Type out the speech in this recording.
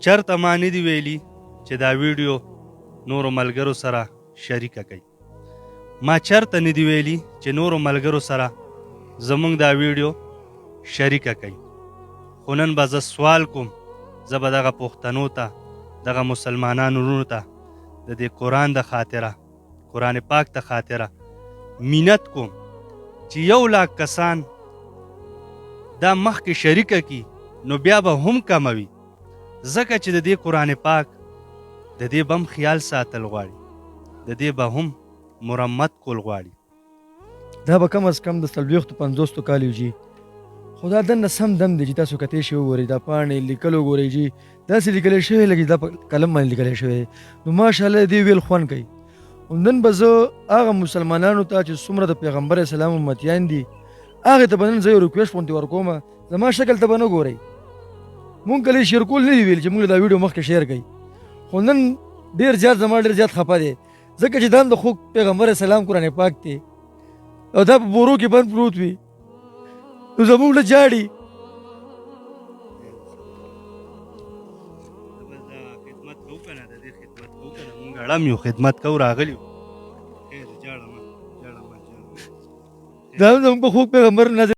چرته ما نه دي ویلي چې دا ویډیو نورو ملګرو سره شریکه کړئ. ما چرته نه دي ویلي چې نورو ملګرو سره زمونږ دا ویډیو شریکه کړئ. خو نن به زه سوال کوم، زه به دغه پښتنو ته، دغه مسلمانانو وروڼو ته د دې قرآن د خاطره، قرآن پاک د خاطره مینت کوم چې یو لاک کسان دا مخکې شریکه کی نو بیا به هم کموي، ځکه چې د دې قرآن پاک د دې به هم خیال ساتل غواړي، د دې به هم مرمت کول غواړي. دا به کم از کم د څلوېښتو پنځوستو کالو جي، خو دا دننه سم دم دی چې تاسو کتې شئ وګورئ، دا پاڼې لیکل وګورئ جي، داسې لیکل شوی لکه دا په قلم باندې لیکل شوی دی. نو ماشاءالله دې ویل خوند کوي. او نن به زه هغه مسلمانانو ته چې څومره د پیغمبر اسلام امتیان دي هغې ته به نن زه یو ریکویسټ غوندې ورکوم، زما شکل ته به نه ګورئ. مونږ کله شیر کول نه دي ویل چې مونږ دا ویډیو مخکې شیر کړئ، خو نن ډېر زیات زما ډېر زیات خفه دی، ځکه چې دا هم د خوږ پیغمبر اسلام قرآن پاک دی او دا په بورو کې بند پروت وي، نو زموږ له جاړي. خدمت کوو که نه، د دې خدمت کوو که نه، مونږ اړم یو خدمت کوو راغلي یو. خیر، جاړه مه، جاړه مه، جاړه مه. دا هم زموږ په خوږ پیغمبر نازل